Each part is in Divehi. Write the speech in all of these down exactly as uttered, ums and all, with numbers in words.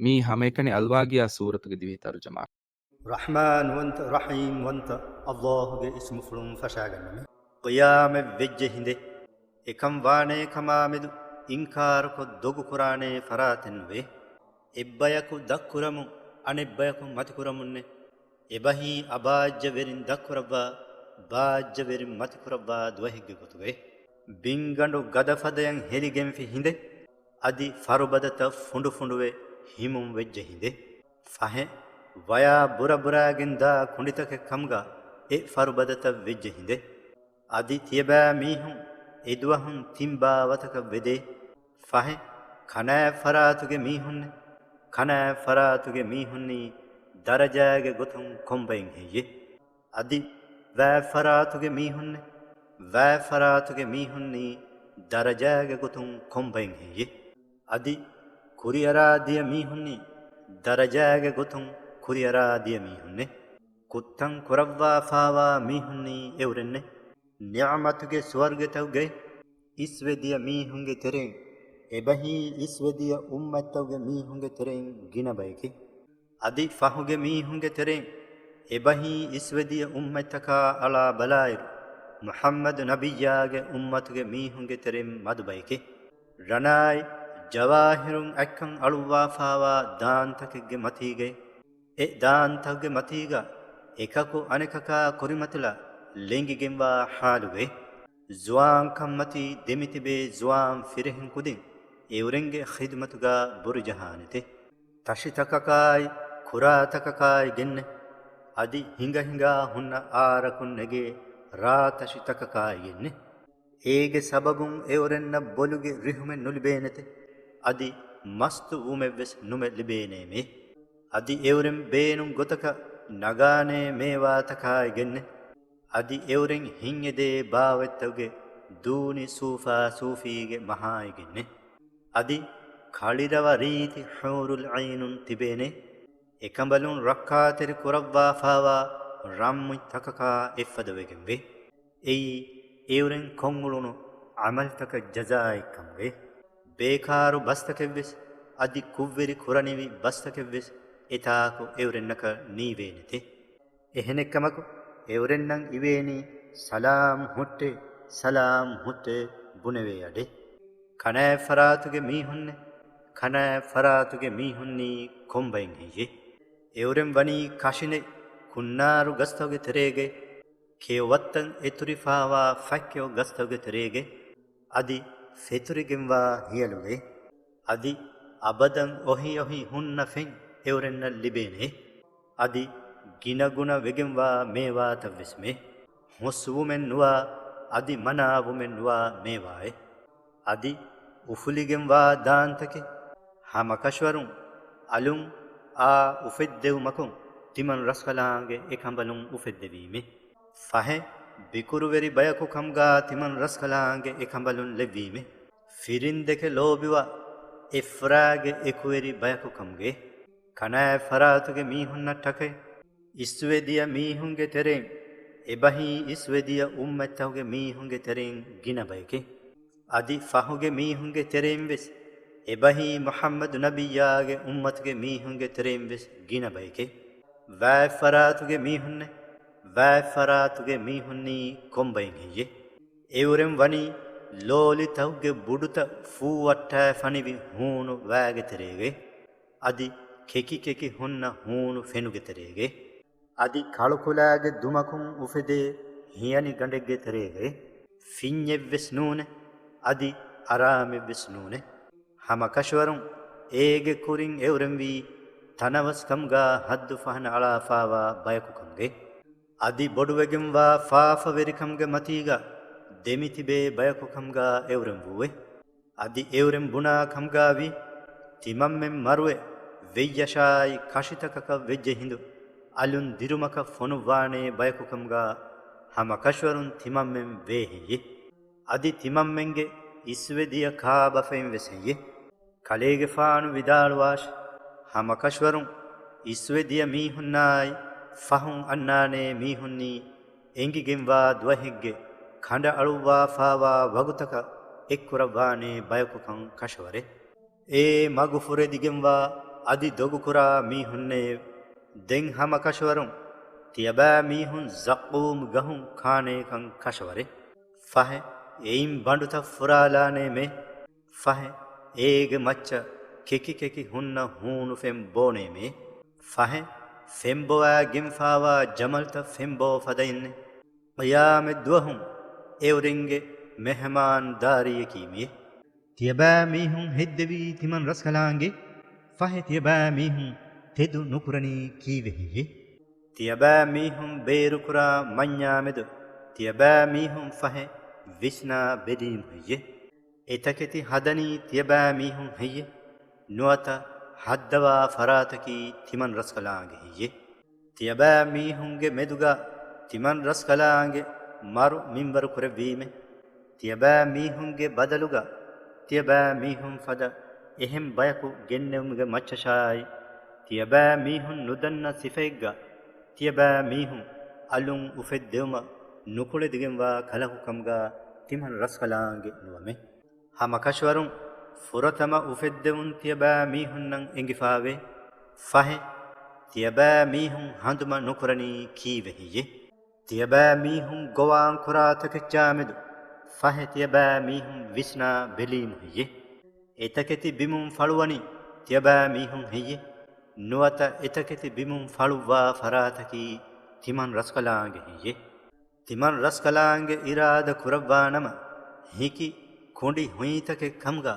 މީ ހަމައެކަނި އަލްވާގިޔާ ސޫރަތުގެ ދިވެހި ތަރުޖަމާ. ރަޙްމާންވަންތަ، ރަޙީމްވަންތަ އަލްލާހުގެ އިސްމުފުޅުން ފަށާގަންނަމެ. ޤިޔާމަތް ވެއްޖެ ހިނދެއް. އެކަން ވާނޭ ކަމާމެދު އިންކާރުކޮށް ދޮގުކުރާނޭ ފަރާތެއްނުވޭ. އެއްބަޔަކު ދަށްކުރަމުން އަނެއްބަޔަކު މަތިކުރަމުންނެއް. އެބަހީ އަބާއްޖަވެރިން ދަށްކުރައްވާ، ބާއްޖަވެރިން މަތިކުރައްވާ ދުވަހެއްގެ ގޮތުގައި. ބިންގަނޑު ގަދަފަދަޔަށް ހެލިގެންފި ހިނދެއް. އަދި ފަރުބަދަތައް ފުނޑުފުނޑުވެ ހިމުން ވެއްޖެ ހިނދެއް. ފަހެ، ވަޔާ ބުރަބުރާގެން ދާ ކުނޑިތަކެއް ކަމުގަ އެ ފަރުބަދަތައް ވެއްޖެ ހިނދެއް. އަދި ތިޔަބައިމީހުން އެދުވަހުން ތިން ބާވަތަކަށް ވެދޭ. ފަހެ، ކަނާތް ފަރާތުގެ މީހުންނެއް، ކަނާތް ފަރާތުގެ މީހުންނީ ދަރަޖާގެ ގޮތުން ކޮންބައިން ހެއްޔޭ؟ އަދި ވާތް ފަރާތުގެ މީހުންނެއް، ވާތް ފަރާތުގެ މީހުންނީ ދަރަޖާގެ ގޮތުން ކޮންބައިން ހެއްޔޭ؟ އަދި ކުރިއަރާ ދިޔަ މީހުންނީ ދަރަޖާގެ ގޮތުން ކުރިއަރާ ދިޔަ މީހުންނެއް. ކުށްތައް ކުރައްވާފާވާ މީހުންނީ އެއުރެންނެއް. ނިޢުމަތުގެ ސުވަރުގެތަކުގައި އިސްވެދިޔަ މީހުންގެ ތެރެއިން އެބަހީ އިސްވެދިޔަ އުއްމަތްތަކުގެ މީހުންގެ ތެރެއިން ގިނަ ބަޔެކޭ. އަދި ފަހުގެ މީހުންގެ ތެރެއިން އެބަހީ އިސްވެދިޔަ އުއްމަތްތަކާ އަޅާ ބަލާއިރު، މުޙައްމަދު ނަބިއްޔާގެ އުއްމަތުގެ މީހުންގެ ތެރެއިން މަދު ބަޔެކޭ. ރަނާއި ޖަވާހިރުން އަތްކަން އަޅުއްވާފާވާ ދާންތަކެއްގެ މަތީގައި، އެ ދާންތަކުގެ މަތީގަ އެކަކު އަނެކަކާ ކުރިމަތިލާ ލެނގިގެންވާ ޙާލުގައި، ޒުވާންކަންމަތީ ދެމިތިބޭ ޒުވާން ފިރިހެން ކުދިން އެއުރެންގެ ޚިދުމަތުގަ ބުރުޖަހާނެތެ. ތަށިތަކަކާއި، ކުރާތަކަކާއި ގެންނެ، އަދި ހިނގަ ހިނގާ ހުންނަ އާރަކުން ނެގޭ ރާ ތަށިތަކަކާއި ގެންނެ. އޭގެ ސަބަބުން އެއުރެންނަށް ބޮލުގެ ރިހުމެއް ނުލިބޭނެތެ، އަދި މަސްތު ވުމެއްވެސް ނުމެ ލިބޭނޭމޭ. އަދި އެއުރެން ބޭނުން ގޮތަކަށް ނަގާނޭ މޭވާތަކާއި ގެންނެ. އަދި އެއުރެން ހިންއެދޭ ބާވަތްތަކުގެ ދޫނި ސޫފާ ސޫފީގެ މަހާއި ގެންނެ. އަދި ކަޅިރަވަ ރީތި ޙޫރުލް ޢައިނުން ތިބޭނެ. އެކަނބަލުން ރައްކާތެރި ކުރައްވާފާވާ ރަންމުތް ތަކަކާ އެއްފަދަވެގެންވޭ. އެއީ އެއުރެން ކޮށްއުޅުނު ޢަމަލްތަކަށް ޖަޒާއެއްކަމުގެ. ބޭކާރު ބަސްތަކެއްވެސް އަދި ކުށްވެރި ކުރަނިވި ބަސްތަކެއްވެސް އެތާކު އެއުރެންނަކަށް ނީވޭނެތެ. އެހެނެއްކަމަކު، އެއުރެންނަށް އިވޭނީ، ސަލާމް ހުއްޓޭ، ސަލާމް ހުއްޓޭ ބުނެވޭ އަޑެއް. ކަނާތް ފަރާތުގެ މީހުންނެއް، ކަނާތް ފަރާތުގެ މީހުންނީ ކޮންބައިން ހެއްޔޭ؟ އެއުރެން ވަނީ ކަށިނެތް ކުންނާރު ގަސްތަކުގެ ތެރޭގައި، ކެޔޮ ވައްތަން އެތުރިފާވާ ފައްކެޔޮ ގަސްތަކުގެ ތެރޭގައި، އަދި ފެތުރިގެންވާ ހިޔަލުގައި، އަދި އަބަދަން އޮހި އޮހި ހުންނަ ފެން އެއުރެންނަށް ލިބޭނެ. އަދި ގިނަގުނަ ވެގެންވާ މޭވާތައްވެސް މޭ. ހުސްވުމެއް ނުވާ، އަދި މަނާވުމެއް ނުވާ މޭވާއެއް. އަދި އުފުލިގެންވާ ދާންތަކެއް. ހަމަކަށަވަރުން އަލުން އާ އުފެއްދެވުމަކުން ތިމަން ރަސްކަލާނގެ އެކަނބަލުން އުފެއްދެވީމެ. ފަހެ، ބިކުރުވެރި ބަޔަކު ކަމުގާ ތިމަން ރަސްކަލާނގެ އެކަނބަލުން ލެއްވީމެ. ފިރިންދެކެ ލޯބިވާ އެފްރާގެ އެކުވެރި ބަޔަކު ކަމުގެ. ކަނާތް ފަރާތުގެ މީހުންނަށްޓަކައި، އިސްވެދިޔަ މީހުންގެ ތެރެއިން އެބަހީ އިސްވެދިޔަ އުއްމަތްތަކުގެ މީހުންގެ ތެރެއިން ގިނަ ބަޔެކޭ. އަދި ފަހުގެ މީހުންގެ ތެރެއިން ވެސް އެބަހީ މުޙައްމަދު ނަބިއްޔާގެ އުއްމަތުގެ މީހުންގެ ތެރެއިން ވެސް ގިނަ ބަޔެކޭ. ވާތް ފަރާތުގެ މީހުންނެއް، ވާތް ފަރާތުގެ މީހުންނީ ކޮންބައިން ހެއްޔޭ؟ އެއުރެން ވަނީ ލޯލިތަކުގެ ބުޑުތައް ފޫއައްޓާފަނިވި ހޫނު ވާގެ ތެރޭގައި، އަދި ކެކި ކެކި ހުންނަ ހޫނު ފެނުގެ ތެރޭގައި، އަދި ކަޅުކުލާގެ ދުމަކުން އުފެދޭ ހިޔަނި ގަނޑެއްގެ ތެރޭގައި، ފިންޏެއްވެސް ނޫނޭ، އަދި އަރާމެއްވެސް ނޫނޭ. ހަމަކަށަވަރުން އޭގެ ކުރިން އެއުރެންވީ ތަނަވަސްކަމުގާ ހައްދު ފަހަނަ އަޅާފާވާ ބަޔަކު ކަމުގައި. އަދި ބޮޑުވެގެންވާ ފާފަވެރިކަމުގެ މަތީގަ ދެމިތިބޭ ބަޔަކު ކަމުގާ އެއުރެން ވޫއެ. އަދި އެއުރެން ބުނާ ކަމުގާވީ، ތިމަންމެން މަރުވެ، ވެއްޔަށާއި ކަށިތަކަކަށް ވެއްޖެ ހިނދު، އަލުން ދިރުމަކަށް ފޮނުއްވާނޭ ބަޔަކު ކަމުގާ ހަމަކަށަވަރުން ތިމަންމެން ވޭ ހެއްޔެ؟ އަދި ތިމަންމެންގެ އިސްވެދިޔަ ކާބަފައިން ވެސް ހެއްޔެ؟ ކަލޭގެފާނު ވިދާޅުވާށި، ހަމަކަށަވަރުން އިސްވެދިޔަ މީހުންނާއި ފަހުން އަންނާނޭ މީހުންނީ އެނގިގެންވާ ދުވަހެއްގެ ކަނޑައަޅުއްވާފާވާ ވަގުތަކަށް އެއްކުރައްވާނޭ ބަޔަކުކަން ކަށަވަރެއް. އޭ މަގުފުރެދިގެންވާ އަދި ދޮގުކުރާ މީހުންނޭވެ! ދެން ހަމަކަށަވަރުން ތިޔަބައިމީހުން ޒައްޤޫމް ގަހުން ކާނޭކަން ކަށަވަރޭ. ފަހެ، އެއިން ބަނޑުތައް ފުރާލާނޭމޭ. ފަހެ، އޭގެ މައްޗަށް ކެކި ކެކި ހުންނަ ހޫނު ފެން ބޯނޭމޭ. ފަހެ، ފެންބޮވާ ގެންފާވާ ޖަމަލްތައް ފެންބޯ ފަދައިންނޭ. ޤިޔާމަތް ދުވަހުން އެއުރެންގެ މެހެމާން ދާރީއަކީ މިއޭ. ތިޔަބައިމީހުން ހެއްދެވީ ތިމަން ރަސްކަލާނގެ. ފަހެ ތިޔަބައިމީހުން ތެދު ނުކުރަނީ ކީއްވެ ހެއްޔޭ؟ ތިޔަބައިމީހުން ބޭރުކުރާ މަންޏާމެދު ތިޔަބައިމީހުން ފަހެ ވިސްނާ ބެލީމު ހެއްޔޭ؟ އެތަކެތި ހަދަނީ ތިޔަބައިމީހުން ހެއްޔޭ؟ ނުވަތަ ހައްދަވާ ފަރާތަކީ ތިމަން ރަސްކަލާނގެ ހެއްޔޭ؟ ތިޔަބައިމީހުންގެ މެދުގަ ތިމަން ރަސްކަލާނގެ މަރު މިންވަރު ކުރެއްވީމޭ. ތިޔަބައިމީހުންގެ ބަދަލުގަ ތިޔަބައިމީހުން ފަދަ އެހެން ބަޔަކު ގެންނެވުމުގެ މައްޗަށާއި، ތިޔަބައިމީހުން ނުދަންނަ ސިފައެއްގަ ތިޔަބައިމީހުން އަލުން އުފެއްދެވުމަށް ނުކުޅެދިގެންވާ ކަލަކު ކަމުގަ ތިމަން ރަސްކަލާނގެ ނުވަމޭ. ހަމަކަށަވަރުން ފުރަތަމަ އުފެއްދެވުން ތިޔަބައިމީހުންނަށް އެނގިފާވޭ. ފަހެ، ތިޔަބައިމީހުން ހަނދުމަ ނުކުރަނީ ކީއްވެ ހެއްޔޭ؟ ތިޔަބައިމީހުން ގޮވާން ކުރާ ތަކެއްޗާމެދު ފަހެ ތިޔަބައިމީހުން ވިސްނާ ބެލީމު ހެއްޔޭ؟ އެތަކެތި ބިމުން ފަޅުވަނީ ތިޔަބައިމީހުން ހެއްޔޭ؟ ނުވަތަ އެތަކެތި ބިމުން ފަޅުއްވާ ފަރާތަކީ ތިމަން ރަސްކަލާނގެ ހެއްޔޭ؟ ތިމަން ރަސްކަލާނގެ އިރާދަ ކުރައްވާނަމަ، ހިކި ކުނޑި ހުއިތަކެއް ކަމުގަ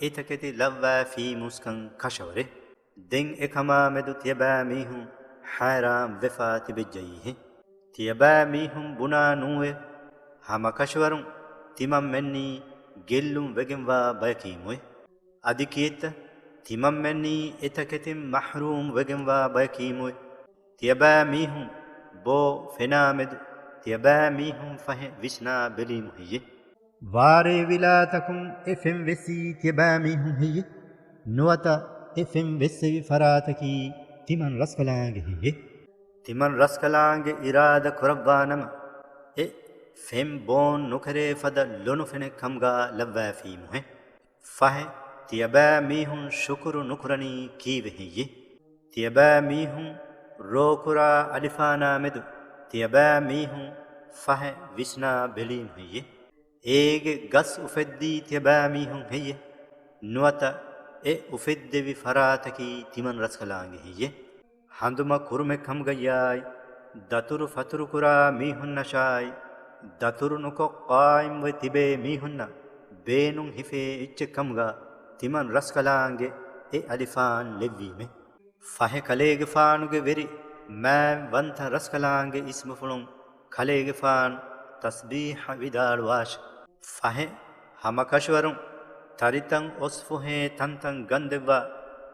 އެތަކެތި ލައްވާފީމުސްކަން ކަށަވަރޭ. ދެން އެކަމާމެދު ތިޔަބައިމީހުން ހައިރާން ވެފާ ތިބެއްޖައީހޭ. ތިޔަބައިމީހުން ބުނާ ނޫވެ، ހަމަކަށަވަރުން ތިމަންމެންނީ ގެއްލުން ވެގެންވާ ބަޔަކީމުއޭ. އަދި ކިއެއްތަ؟ ތިމަންމެންނީ އެތަކެތިން މަޙްރޫމް ވެގެންވާ ބަޔަކީމުއޭ. ތިޔަބައިމީހުން ބޯ ފެނާމެދު ތިޔަބައިމީހުން ފަހެ ވިސްނާ ބެލީމު ހެއްޔޭ؟ ވާރޭ ވިލާތަކުން އެ ފެން ވެއްސީ ތިޔަބައިމީހުން ހެއްޔޭ؟ ނުވަތަ އެ ފެން ވެއްސެވި ފަރާތަކީ ތިމަން ރަސްކަލާނގެ ހެއްޔޭ؟ ތިމަން ރަސްކަލާނގެ އިރާދަ ކުރައްވާނަމަ، އެ ފެން ބޯން ނުކެރޭ ފަދަ ލޮނުފެނެއް ކަމުގަ ލައްވާފީމުހޭ. ފަހެ، ތިޔަބައިމީހުން ޝުކުރު ނުކުރަނީ ކީއްވެ ހެއްޔޭ؟ ތިޔަބައިމީހުން ރޯކުރާ އަލިފާނާމެދު ތިޔަބައިމީހުން ފަހެ ވިސްނާ ބެލީމު ހެއްޔޭ؟ އޭގެ ގަސް އުފެއްދީ ތިޔަބައިމީހުން ހެއްޔޭ؟ ނުވަތަ އެ އުފެއްދެވި ފަރާތަކީ ތިމަން ރަސްކަލާނގެ ހެއްޔޭ؟ ހަނދުމަ ކުރުމެއް ކަމުގައްޔާއި، ދަތުރު ފަތުރުކުރާ މީހުންނަށާއި، ދަތުރު ނުކޮށް ޤާއިމްވެ ތިބޭ މީހުންނަށް ބޭނުން ހިފޭ އެއްޗެއް ކަމުގަ ތިމަން ރަސްކަލާނގެ އެ އަލިފާން ލެއްވީމޭ. ފަހެ ކަލޭގެފާނުގެ ވެރި މާތް ވަންތަ ރަސްކަލާނގެ އިސްމުފުޅުން ކަލޭގެފާނު ތަސްބީޙަ ވިދާޅުވާށި. ފަހެ ހަމަކަށަވަރުން ތަރިތަން އޮސްފުހޭ ތަންތަން ގަންދެއްވާ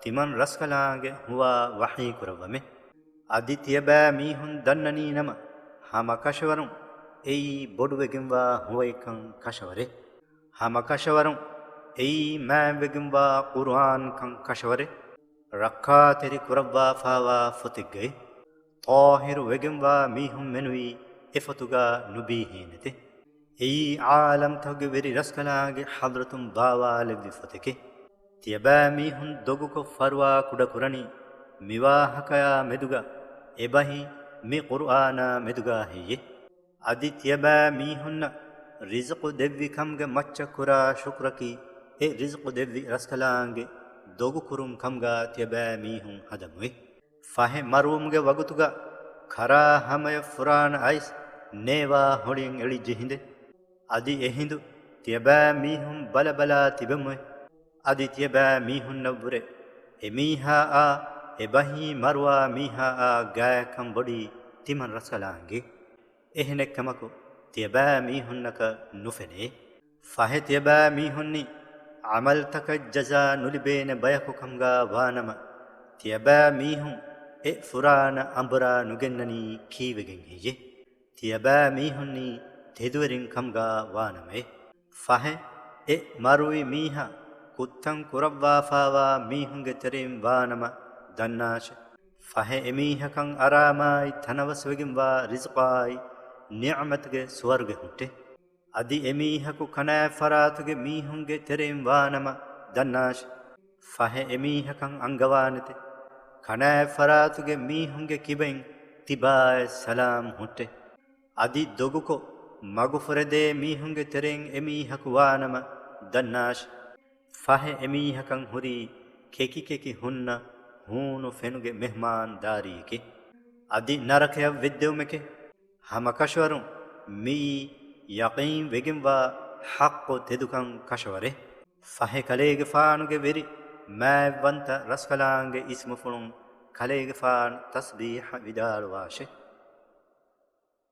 ތިމަން ރަސްކަލާނގެ ހުވާ ވަޙީ ކުރައްވަމޭ. އަދި ތިޔަބައިމީހުން ދަންނަނީ ނަމަ، ހަމަކަށަވަރުން އެއީ ބޮޑުވެގެންވާ ހުވައެއްކަން ކަށަވަރޭ. ހަމަކަށަވަރުން އެއީ މާތްވެގެންވާ ޤުރުއާންކަން ކަށަވަރޭ. ރައްކާތެރި ކުރައްވާފާވާ ފޮތެއްގައި، ޠާހިރު ވެގެންވާ މީހުން މެނުވީ އެ ފޮތުގަ ނުބީހޭނެތެ. އެއީ ޢާލަމްތަކުގެ ވެރި ރަސްކަލާނގެ ޙަޟްރަތުން ބާވާލެއްވި ފޮތެކޭ. ތިޔަބައިމީހުން ދޮގުކޮށް ފަރުވާ ކުޑަކުރަނީ މިވާހަކަޔާ މެދުގަ އެބަހީ މި ޤުރުއާނާ މެދުގަ ހެއްޔޭ؟ އަދި ތިޔަބައިމީހުންނަށް ރިޒުޤު ދެއްވި ކަމުގެ މައްޗަށް ކުރާ ޝުކުރަކީ، އެ ރިޒުޤު ދެއްވި ރަސްކަލާނގެ ދޮގުކުރުން ކަމުގަ ތިޔަބައިމީހުން ހަދަމުއޭ. ފަހެ މަރުވުމުގެ ވަގުތުގަ ކަރާ ހަމަޔަށް ފުރާނަ އައިސް ނޭވާ ހޮޅިއެއް އެޅިއްޖެ ހިނދެއް. އަދި އެހިނދު ތިޔަބައިމީހުން ބަލަބަލާ ތިބެމުއޭ. އަދި ތިޔަބައިމީހުންނަށްވުރެ އެމީހާއާ އެބަހީ މަރުވާ މީހާއާ ގާތްކަން ބޮޑީ ތިމަން ރަސްކަލާނގެ. އެހެނެއްކަމަކު، ތިޔަބައިމީހުންނަކަށް ނުފެނޭ. ފަހެ ތިޔަބައިމީހުންނީ ޢަމަލްތަކަށް ޖަޒާ ނުލިބޭނެ ބަޔަކު ކަމުގަ ވާނަމަ، ތިޔަބައިމީހުން އެ ފުރާނަ އަނބުރާ ނުގެންނަނީ ކީއްވެގެން ހެއްޔޭ؟ ތިޔަބައިމީހުންނީ ތެދުވެރިން ކަމުގަ ވާނަމައޭ. ފަހެ އެ މަރުވި މީހާ ކުއްތަން ކުރައްވާފާވާ މީހުންގެ ތެރެއިން ވާނަމަ ދަންނާށެ. ފަހެ އެމީހަކަށް އަރާމާއި ތަނަވަސްވެގެންވާ ރިޒުޤާއި ނިޢުމަތުގެ ސުވަރުގެ ހުއްޓޭ. އަދި އެމީހަކު ކަނާތް ފަރާތުގެ މީހުންގެ ތެރެއިން ވާނަމަ ދަންނާށެ. ފަހެ އެމީހަކަށް އަންގަވާނެތެ، ކަނާތް ފަރާތުގެ މީހުންގެ ކިބައިން ތިބާއެއް ސަލާމް ހުއްޓެ. އަދި ދޮގުކޮށް، މަގުފުރެދޭ މީހުންގެ ތެރެއިން އެމީހަކު ވާނަމަ ދަންނާށި. ފަހެ އެމީހަކަށް ހުރީ ކެކި ކެކި ހުންނަ ހޫނު ފެނުގެ މެހްމާން ދާރީއެކޭ. އަދި ނަރަކަޔަށް ވެއްދެވުމެކޭ. ހަމަކަށަވަރުން މިއީ ޔަޤީން ވެގެންވާ ޙައްޤު ތެދުކަން ކަށަވަރޭ. ފަހެ ކަލޭގެފާނުގެ ވެރި މާތްވަންތަ ރަސްކަލާނގެ އިސްމުފުޅުން ކަލޭގެފާނު ތަސްބީޙަ ވިދާޅުވާށޭ.